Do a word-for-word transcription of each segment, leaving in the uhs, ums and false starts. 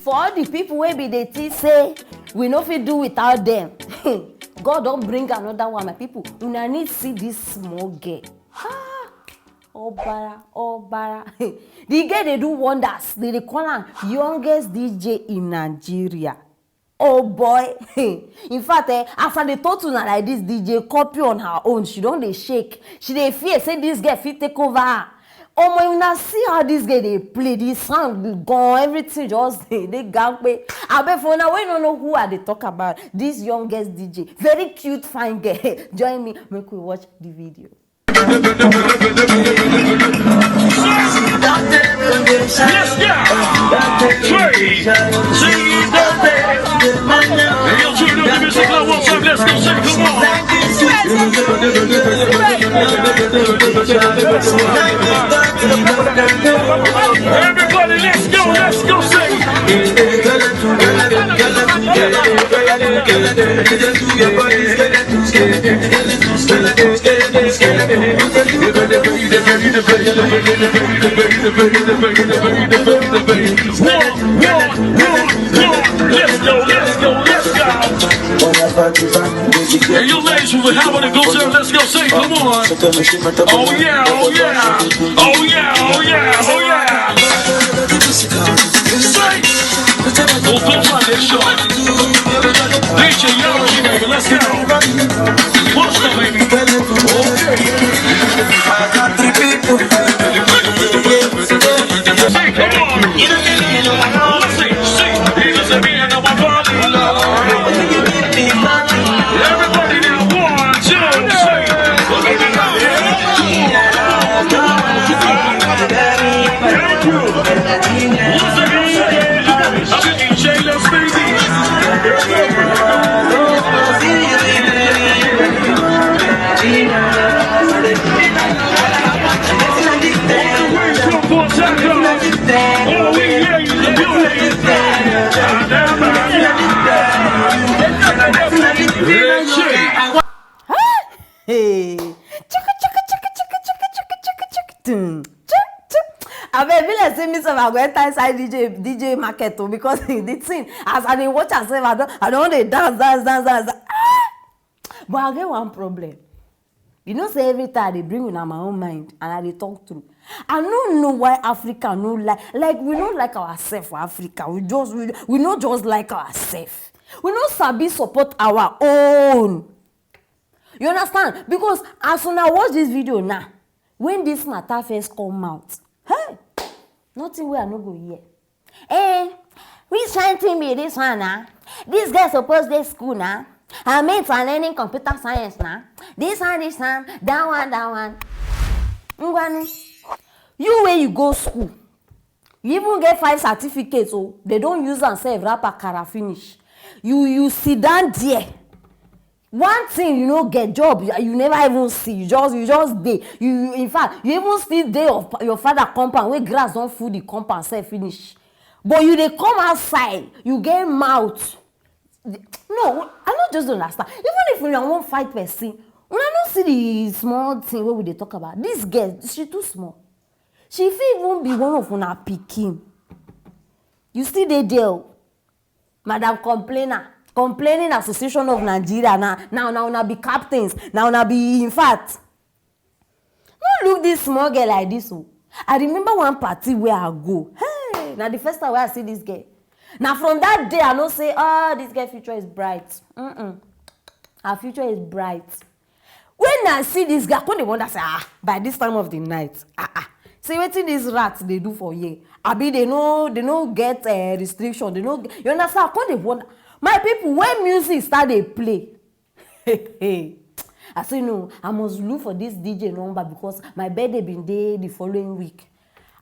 For all the people wey be dey think say we no fit do without them, God don bring another one, my people. Una need see this small girl. Ah, obara, obara. The girl dey do wonders. They dey call am youngest D J in Nigeria. Oh boy. In fact, eh, as I dey talk to una like this, D J copy on her own. She don dey shake. She dey fear say this girl fit take over her. Omo, una see how this girl dey play, the sound gone, everything just dey dey gampe. Abeg, for una wey no know who I dey talk about, this youngest D J, very cute, fine girl. Join me, make we watch the video. Let's go. Three, two, one. Hey, yo, turn up the music now. One time, let's go, say, come on. Everybody, let's go, let's go, say. Let's go, let's go, let's go. Hey, you ladies, we have one to go there. Let's go, say, come on. Oh yeah, oh yeah, oh yeah, oh yeah, oh yeah. Say, don't go find that shot. D J Yaro, baby, let's go. What's up, baby? Okay. Say, come on. Let's see, see. He doesn't mean no one body. Everybody now, one, two, three. Thank you. What's up, D J? I'm a D J, let's baby. Hey. Chaka, chaka, chaka, chaka, chaka, chaka, chaka, chaka, tum. Chaka, chaka. Abeg, be like say me sef, I go enter inside D J, D J market too, because the thing, as I dey watch am sef, I don, I don dey dance, dance, dance, dance, dance. Ah! But I get one problem. You know say every time I dey bring una my own mind and I dey talk true. I no know why Africa no like, like, we no like ourselves for Africa. We just, we, we no just like ourselves. We no sabi support our own. You understand? Because as una watch this video now, when this matter first come out, hey, nothing wey I no go hear. Eh, which kind thing be this one na? This girl suppose dey school na. I mean, for learning computer science na. This one, this one, that one, that one. Ngwanu, you wey you go school, you even get five certificates, oh, they don use am sef wrap akara finish. You, you sit down there. One thing you no get, job, you, you never even see. You just, you just dey. You, you, in fact, you even still dey your, your father compound wey grass don full the compound sef finish. But you dey come outside, you get mouth. No, I no just dey understand. Even if una wan fight person, una no see the small thing wey we dey talk about. This girl, she too small. She fit even be one of una pikin. You still dey there o. Madam Complainer, Complaining Association of Nigeria, na, na, na una be captains, na una be, in fact. No look this small girl like this o. I remember one party where I go. Hey, na the first time wey I see this girl. Na from that day I know say, ah, this girl future is bright. Mm-mm. Her future is bright. When I see this girl, I come dey wonder say, ah, by this time of the night, ah, ah, say wetin this rat dey do for here? Abi they no, they no get, eh, restriction? They no get, you understand? I come dey wonder. My people, when music start dey play, I say, no, I must look for this D J number because my birthday bin dey the following week.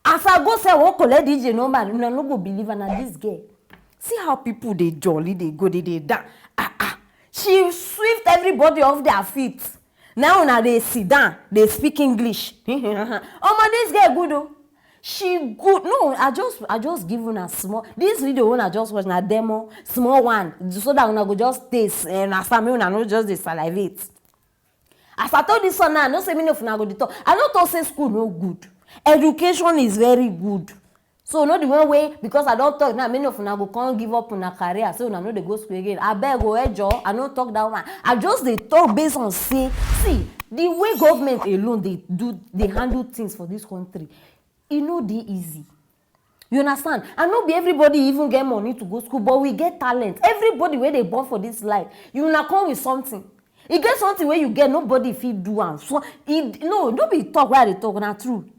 As I go say, I wan collect D J number, una no go believe am, na this girl. See how people dey jolly, dey go, dey, dey dance. Ah, ah. She sweep everybody off their feet. Now una dey sit down, dey speak English. Omo, this girl good o. She good. No, I just, I just give una small. This video wey una just watch na demo, small one, so that una go just taste, eh, understand, make una no just dey salivate. As I talk this one now, I know say many of una go dey talk. I no talk say school no good. Education is very good. So no the one way, because I don't talk now, many of una go come give up una career, so una no dey go school again. I beg, oh, ejo, I no talk that one. I just dey talk based on say, see, the way government alone they do, they handle things for this country, e no dey easy. You understand? And no be everybody even get money to go school, but we get talent. Everybody wey dey born for this life, you na come with something. E get something wey you get, nobody fit do am. So e no, no be talk wey I dey talk, na true.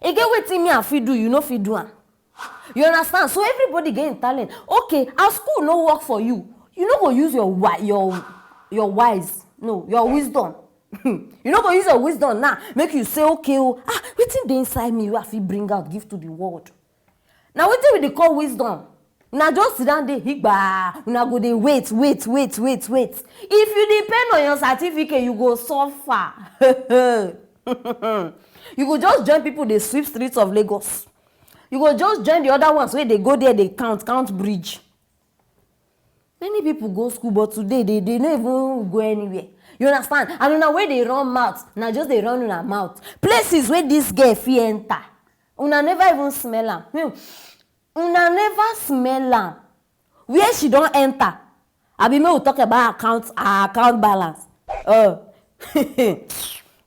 E get wetin me I fit do, you no fit do am. You understand? So everybody get im talent. Okay, as school no work for you, you no go use your wi- your your wise, no, your wisdom. You no go use your wisdom now make you say, okay, oh, ah, wetin dey inside me wey I fit bring out give to the world. Na wetin we dey call wisdom. Una just sit down dey higba, una go dey wait, wait, wait, wait, wait. If you depend on your certificate, you go suffer. You go just join people dey sweep streets of Lagos. You go just join the other ones wey dey go there dey count, count bridge. Many people go school, but today they, they no even go anywhere. You understand? And una wey dey run mouth, na just dey run una mouth. Places wey this girl fit enter, una never even smell am. Hmm. Una never smell am. Where she don enter? Abi make we talk about account, her account balance. Uh,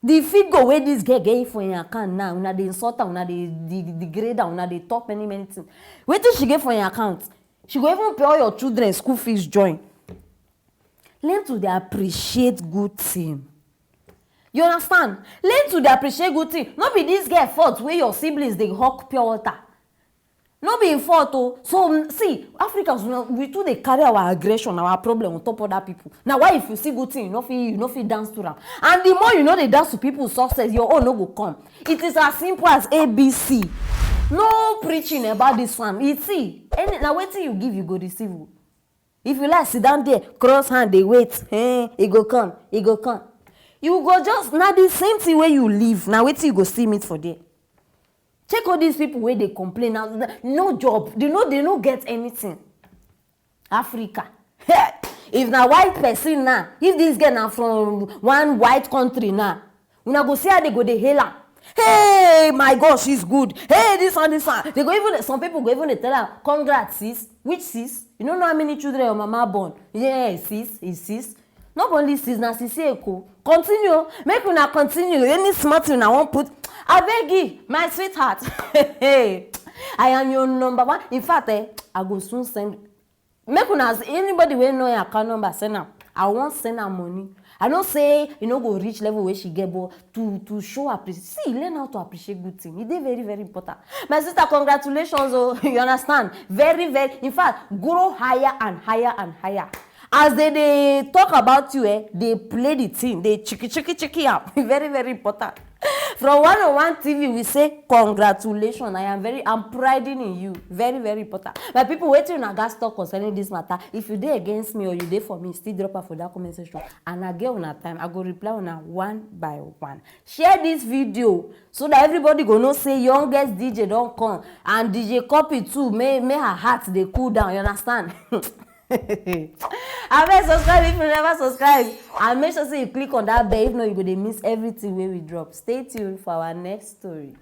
the figure wey this girl get for im account now, una dey insult am, una dey de- degrade am, una dey talk many many things. Wetin she get for im account? She go even pay all your children school fees join. Learn to dey appreciate good thing. You understand? Learn to dey appreciate good thing. No be this girl fault wey your siblings dey hawk pure water. No be im fault o. So mm, see, Africans, you know, we too dey carry our aggression, our problem on top other people. Na why if you see good thing, you no fit, you no fit dance to am. And the more you no dey dance to people success, your own no go come. It is as simple as A B C. No preaching about this one. You see, any na wetin you give, you go receive o. If you like sit down there, cross hand, dey wait, eh, e go come, e go come. You go just, na the same thing wey you leave, na wetin you go still meet for there. Check all these people wey dey complain now, no job, they no, they no get anything. Africa. If na white person now, if this girl na from one white country now, una go see how they go dey hail am. Hey, my God, she's good. Hey, this one, this one. They go even, some people go even dey tell am, congrats, sis. Which sis? You no know how many children your mama born? Yeah, sis, is sis. No be only sis, na sisi Eko. Continue, make una continue. Any small thing una wan put, abeg, my sweetheart. Hey, I am your number one. In fact, eh, I go soon send. Make una, anybody wey know your account number, send am. I wan send am money. I know say e no go reach level wey she get, but to to show appreciation, see, learn how to appreciate good thing. E dey very very important. My sister, congratulations o. You understand? Very very, in fact, grow higher and higher and higher. As they dey talk about you, eh, they play the thing, they chiki chiki chiki am. Very very important. From one oh one T V, we say congratulations. I am very, I'm priding in you. Very very important. My people, wetin una gats talk concerning this matter? If you dey against me or you dey for me, still drop am for that comment section. And I get una time, I go reply una one by one. Share this video so that everybody go know say youngest D J don come, and D J Copy too. May may her heart dey cool down. You understand? Abeg subscribe if you never subscribe, and make sure say you click on that bell. If not, you go dey miss everything wey we drop. Stay tuned for our next story.